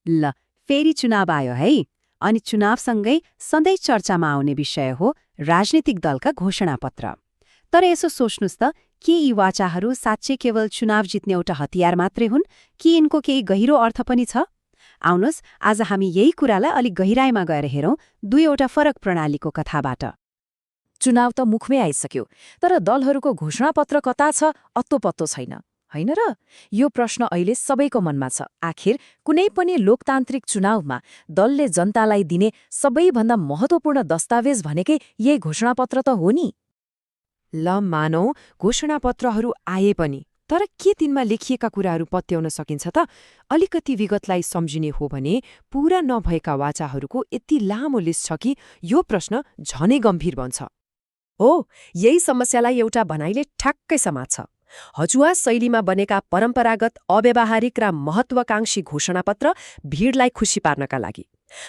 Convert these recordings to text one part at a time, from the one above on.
ल, फेरि चुनाव आयो है। अनि चुनावसँगै सधैँ चर्चामा आउने विषय हो राजनीतिक दलका घोषणापत्र। तर यसो सोच्नुस् त, के यी वाचाहरू साँच्चै केवल चुनाव जित्ने एउटा हतियार मात्रै हुन् कि यिनको केही गहिरो अर्थ पनि छ? आउनुहोस्, आज हामी यही कुरालाई अलिक गहिराइमा गएर हेरौँ दुईवटा फरक प्रणालीको कथाबाट। चुनाव त मुखमै आइसक्यो, तर दलहरूको घोषणापत्र कता छ अत्तो-पत्तो छैन, होइन र? यो प्रश्न अहिले सबैको मनमा छ। आखिर कुनै पनि लोकतान्त्रिक चुनावमा दलले जनतालाई दिने सबैभन्दा महत्त्वपूर्ण दस्तावेज भनेकै यही घोषणापत्र त हो नि। ल मानौ घोषणापत्रहरू आए पनि, तर के तिनमा लेखिएका कुराहरू पत्याउन सकिन्छ त? अलिकति विगतलाई सम्झिने हो भने पूरा नभएका वाचाहरूको यति लामो लिस्ट छ कि यो प्रश्न झनै गम्भीर बन्छ। हो, यही समस्यालाई एउटा भनाइले ठ्याक्कै समात्छ। हजुवा शैलीमा बनेका परम्परागत अव्यावहारिक र महत्वाकांक्षी घोषणापत्र भिडलाई खुसी पार्नका लागि।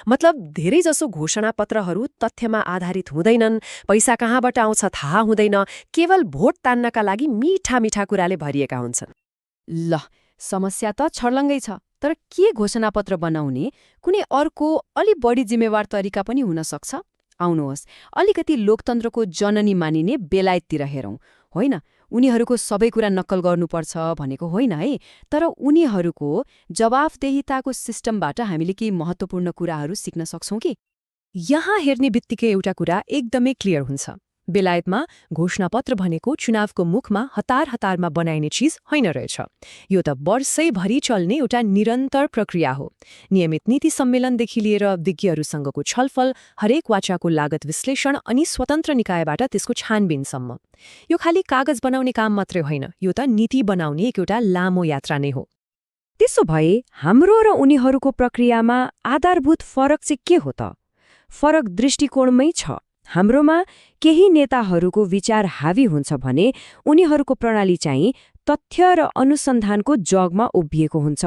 मतलब धेरैजसो घोषणापत्रहरू तथ्यमा आधारित हुँदैनन्, पैसा कहाँबाट आउँछ थाहा हुँदैन, केवल भोट तान्नका लागि मिठा मिठा कुराले भरिएका हुन्छन्। ल, समस्या त छर्लङ्गै छ, तर के घोषणापत्र बनाउने कुनै अर्को अलि बढी जिम्मेवार तरिका पनि हुन सक्छ? आउनुहोस्, अलिकति लोकतन्त्रको जननी मानिने बेलायततिर हेरौँ। होइन, उनीहरूको सबै कुरा नक्कल गर्नुपर्छ भनेको होइन है, तर उनीहरूको जवाफदेहिताको सिस्टमबाट हामीले केही महत्त्वपूर्ण कुराहरू सिक्न सक्छौँ कि? यहाँ हेर्ने बित्तिकै एउटा कुरा एकदमै क्लियर हुन्छ। बेलायतमा घोषणापत्र भनेको चुनावको मुखमा हतारमा बनाइने चिज होइन रहेछ। यो त वर्षैभरि चल्ने एउटा निरन्तर प्रक्रिया हो। नियमित नीति सम्मेलनदेखि लिएर विज्ञहरूसँगको छलफल, हरेक वाचाको लागत विश्लेषण अनि स्वतन्त्र निकायबाट त्यसको छानबिनसम्म। यो खालि कागज बनाउने काम मात्रै होइन, यो त नीति बनाउने एउटा लामो यात्रा नै हो। त्यसो भए हाम्रो र उनीहरूको प्रक्रियामा आधारभूत फरक चाहिँ के हो त? फरक दृष्टिकोणमै छ। हाम्रोमा केही नेताहरूको विचार हावी हुन्छ भने उनीहरूको प्रणाली चाहिँ तथ्य र अनुसन्धानको जगमा उभिएको हुन्छ।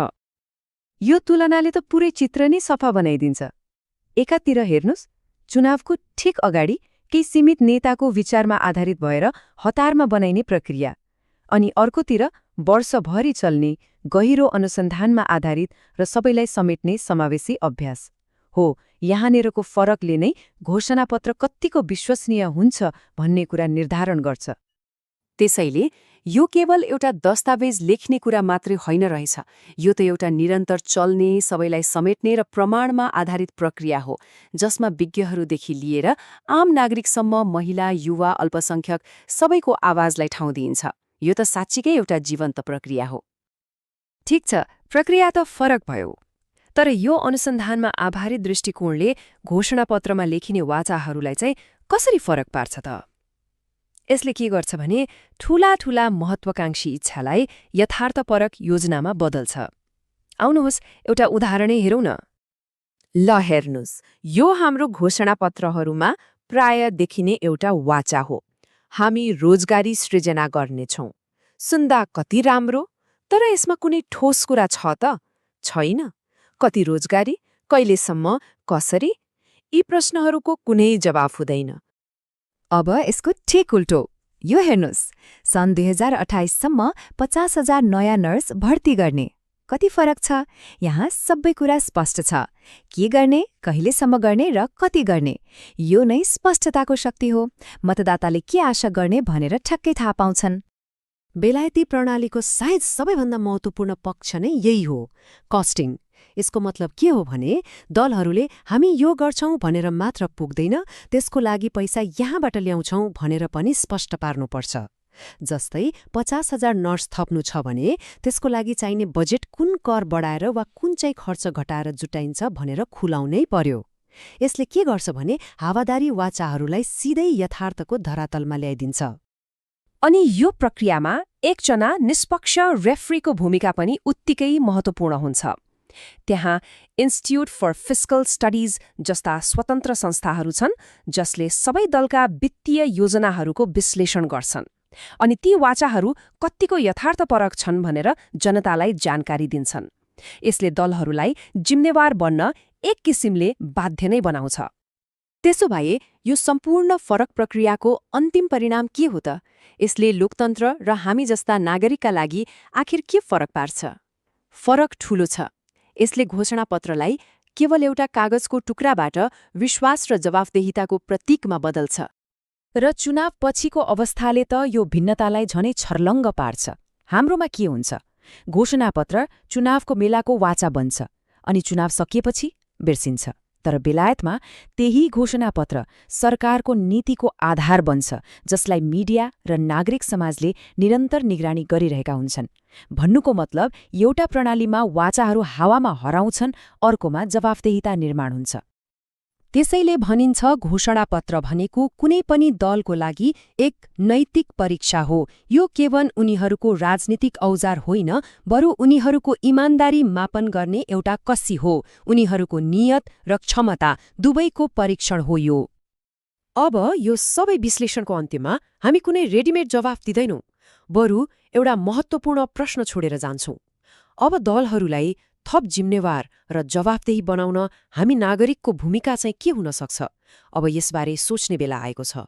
यो तुलनाले त पुरै चित्र नै सफा बनाइदिन्छ। एकातिर हेर्नुस्, चुनावको ठिक अगाडि केही सीमित नेताको विचारमा आधारित भएर हतारमा बनाइने प्रक्रिया, अनि अर्कोतिर वर्षभरि चल्ने गहिरो अनुसन्धानमा आधारित र सबैलाई समेट्ने समावेशी अभ्यास। हो, यहाँनिरको फरकले नै घोषणापत्र कत्तिको विश्वसनीय हुन्छ भन्ने कुरा निर्धारण गर्छ। त्यसैले यो केवल एउटा दस्तावेज लेख्ने कुरा मात्रै होइन रहेछ, यो त एउटा निरन्तर चल्ने, सबैलाई समेट्ने र प्रमाणमा आधारित प्रक्रिया हो, जसमा विज्ञहरूदेखि लिएर आम नागरिकसम्म, महिला, युवा, अल्पसंख्यक सबैको आवाजलाई ठाउँ दिइन्छ। यो त साँच्चीकै एउटा जीवन्त प्रक्रिया हो। ठिक छ, प्रक्रिया त फरक भयो, तर यो अनुसन्धानमा आधारित दृष्टिकोणले घोषणापत्रमा लेखिने वाचाहरूलाई चाहिँ कसरी फरक पार्छ त? यसले के गर्छ भने ठूला महत्वाकांक्षी इच्छालाई यथार्थपरक योजनामा बदल्छ। आउनुहोस्, एउटा उदाहरणै हेरौँ न। ल हेर्नुस्, यो हाम्रो घोषणापत्रहरूमा प्राय देखिने एउटा वाचा हो। हामी रोजगारी सृजना गर्नेछौँ। सुन्दा कति राम्रो, तर यसमा कुनै ठोस कुरा छ त? छैन। कति रोजगारी, कहिलेसम्म, कसरी? यी प्रश्नहरूको कुनै जवाफ हुँदैन। अब यसको ठिक उल्टो, यो हेर्नुस्, सन् 2028सम्म 50,000 नयाँ नर्स भर्ती गर्ने। कति फरक छ? यहाँ सबै कुरा स्पष्ट छ। के गर्ने, कहिलेसम्म गर्ने र कति गर्ने, यो नै स्पष्टताको शक्ति हो। मतदाताले के आशा गर्ने भनेर ठ्याक्कै थाहा पाउँछन्। बेलायती प्रणालीको सायद सबैभन्दा महत्त्वपूर्ण पक्ष नै यही हो, कस्टिङ। यसको मतलब के हो भने दलहरूले हामी यो गर्छौं भनेर मात्र पुग्दैन, त्यसको लागि पैसा यहाँबाट ल्याउँछौं भनेर पनि स्पष्ट पार्नुपर्छ। जस्तै 50,000 नर्स थप्नु छ भने त्यसको लागि चाहिने बजेट कुन कर बढाएर वा कुन चाहिँ खर्च घटाएर जुटाइन्छ भनेर खुलाउनै पर्यो। यसले के गर्छ भने हावादारी वाचाहरूलाई सिधै यथार्थको धरातलमा ल्याइदिन्छ। अनि यो प्रक्रियामा एकजना निष्पक्ष रेफ्रीको भूमिका पनि उत्तिकै महत्त्वपूर्ण हुन्छ। त्यहाँ इन्स्टिट्युट फर फिस्कल स्टडिज जस्ता स्वतन्त्र संस्थाहरू छन् जसले सबै दलका वित्तीय योजनाहरूको विश्लेषण गर्छन्, अनि ती वाचाहरू कत्तिको यथार्थपरक छन् भनेर जनतालाई जानकारी दिन्छन्। यसले दलहरूलाई जिम्मेवार बन्न एक किसिमले बाध्य नै बनाउँछ। त्यसो भए यो सम्पूर्ण फरक प्रक्रियाको अन्तिम परिणाम के हो त? यसले लोकतन्त्र र हामी जस्ता नागरिकका लागि आखिर के फरक पार्छ? फरक ठूलो छ। यसले घोषणापत्रलाई केवल एउटा कागजको टुक्राबाट विश्वास र जवाफदेहिताको प्रतीकमा बदल्छ। र चुनाव पछिको अवस्थाले त यो भिन्नतालाई झनै छर्लङ्ग पार्छ। हाम्रोमा के हुन्छ? घोषणापत्र चुनावको मेलाको वाचा बन्छ अनि चुनाव सकिएपछि बिर्सिन्छ। तर बेलायतमा त्यही घोषणापत्र सरकारको नीतिको आधार बन्छ, जसलाई मिडिया र नागरिक समाजले निरन्तर निगरानी गरिरहेका हुन्छन्। भन्नुको मतलब एउटा प्रणालीमा वाचाहरू हावामा हराउँछन्, अर्कोमा जवाफदेहिता निर्माण हुन्छ। त्यसैले भनिन्छ घोषणापत्र भनेको कुनै पनि दलको लागि एक नैतिक परीक्षा हो। यो केवल उनीहरूको राजनीतिक औजार होइन, बरु उनीहरूको इमानदारी मापन गर्ने एउटा कसी हो। उनीहरूको नियत र क्षमता दुवैको परीक्षण हो यो। अब यो सबै विश्लेषणको अन्त्यमा हामी कुनै रेडिमेड जवाफ दिँदैनौँ, बरु एउटा महत्त्वपूर्ण प्रश्न छोडेर जान्छौँ। अब दलहरूलाई थप जिम्मेवार र जवाफदेही बनाउन हामी नागरिकको भूमिका चाहिँ के हुन सक्छ? अब यसबारे सोच्ने बेला आएको छ।